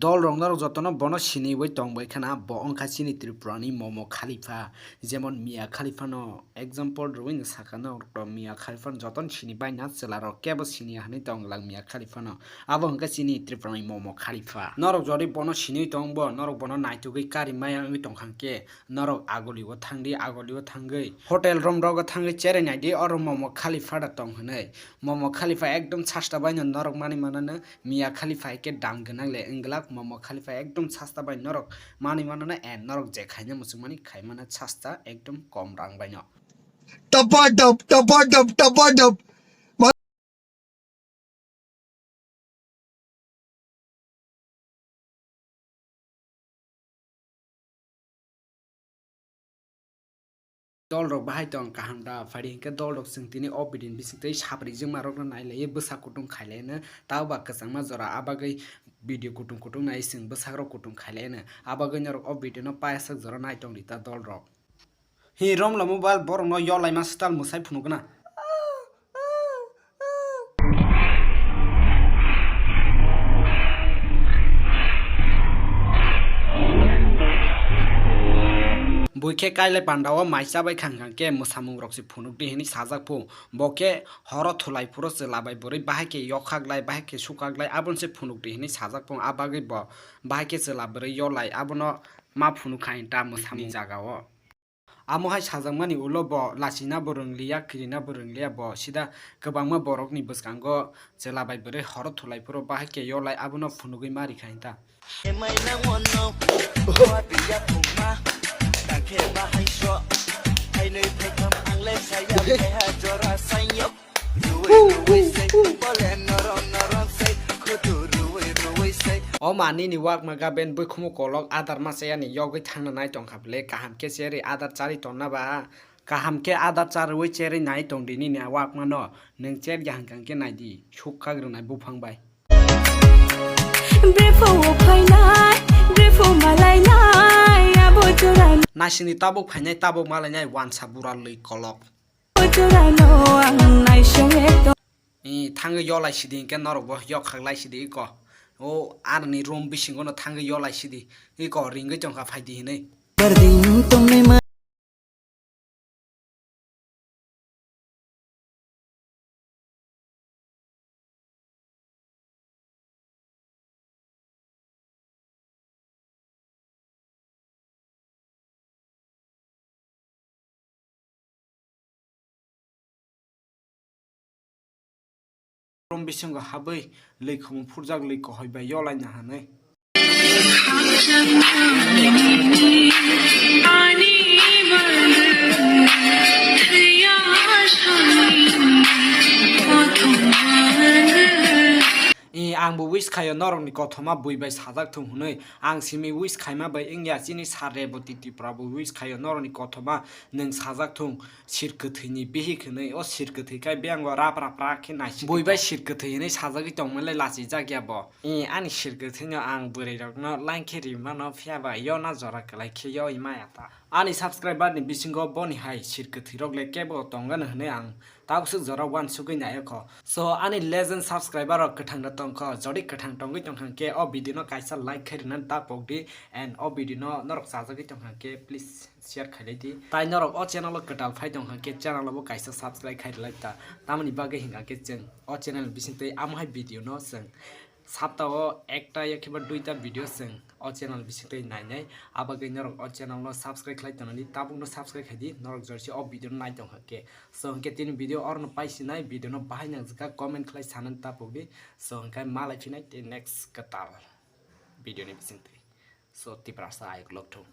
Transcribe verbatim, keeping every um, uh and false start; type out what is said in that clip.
Dol rok norok jotono bono siniwi tongbai khana, bo wngkha chini Tripura ni Momo Khalifa, jemon Mia Khalifa no example rwino sakha norok to, Mia Khalifa no jotono sini bai na chwla rok kebo sini ya hinwi tong lang Mia Khalifa no, abo wngkha chini Tripura ni Momo Khalifa. Norok jodi bono siniwi tong bo, norok bono naitugwi kari maya wngwi tong kha khe, norok agoli o thangdi, agoli o thangwi hotel room rogo thangwi cherai naidi, oro Momo Khalifa da tong hinwi. Momo Khalifa ekdom sasta baino norok mani manano, Mia Khalifa hai khe dang gwnang le wngglak, Momo Khalifa ekdom sasta bai norok mani manano, and norok je khaina muchungmani khaimano sasta ekdom kom rang baino. Tapa tap, tapa tap, tapa tap. Dol rok bahai tong kaham da, phai di hinkhe dol rok chwng tini o video ni bising twi sapri jwngma rok no nai lai bwsa kutung khai lai no, tabo ba kwchangma jora, a bagwi video kutung kutung nai chwng bwsak rok kutung khai lai no, a bagwi norok o video no payasak jora nai tong di ta dol rok. Hi romla mobile borok no yolai ma style mwsai phunuk na. Bui khe kailai panda o mai chabai khang khang khe mwsamung rok se phunuk di hinwi sajak phu. Bo khe horo thulai phuru chwla bai bwrwi bahai khe yokhak lai, bahai khe sukhak lai, aboni se phunuk di hinwi sajak phu. A bagwi bo bahai khe chwla bwrwi yolai abono ma phunuk kha hinta mwsamung jaga o. Amo hai sajakmani ulo bo lachina bo rwngliya, kirina bo rwngliya, bo sida kwbangma borokni bwskango chwla bai bwrwi horo thulai phuru bahai khe yolai abono phunugwi ma rikha hinta. O ma nini wakma ga ben bwkhumu kolok adar ma chayani yogwi thangna nai tongkha bwle, kaham khe cherwi adar charwi tonna ba? Kaham khe adar charwi cherwi nai tong di nini wakma no, nwng cher ya hwnkha khe nai di, suk khak rwnai buphang bai. Before phainai, before malainai, abo jora. Naisingni tabuk phainai, tabuk malainai, wansa bura lwi kolok. Abo jorano ang naising ekdom. I thangwi yolai sidi hinkhe norokbo yokhak lai sidi iko. O arni room bisingo no thangwi yolai sidi iko ringwi tongkha phaidi hinwi. Barding tongnai ma. Room bisingo habwi lwi khumung phurjak lwi kohoi bai yolai na hanwi. I, ang bo wish khaio norokni kothoma bui bai sajak thung hwnwi. Ang simi wish khaima bai wngya, chini sir Reboti Tripura bo wish khaio norokni kothoma nwng sajak thung. Sir kwthwini bihik hwnwi, o sir kwthwi khai biyang o rap rap rak khe naisingwi tong. Bui bai sir kwthwi hwnwi sajagwi tongmani lai lachijak ya bo. I, ani sir kwthwino ang bwrwi rokno line khe rimano, phiya ba yona jora kwlai khe yo ima ya ta. Ani subscriber ni bisingo boni hai sir kwthwi rok le kebo tongano hwnwi ang tabuk swk jora uansugwi naio kho. So ani legend subscriber rok kwthang da tong kho, jodi kwthang tongwi tong kha khe o video no kaisa like khe rwna da pok di, and o video no norok chajagwi tong kha khe please share khailai di. Tai norok o channel o kwtal phai tong kha khe channel o bo kaisa subscribe khai rwlai ta. Tamoni bagwi hinkha khe chwng o channel bisingtwi amo hai video no chwng sapta o ekta ya khiba duita video chwng o channel bisingtwi nainai. Abagwi norok o channel no subscribe khlai tongnani, tabuk no subscribe khai di norok jorsi o video no nai tong kha khe. So hinkhe tini video oro no paisinai, video no bahai nangjak kha comment khlai sanani tapok di. So hinkhe malai phinai tei next kwtal video ni bisingtwi. So Tiprasa ayuk lok thung.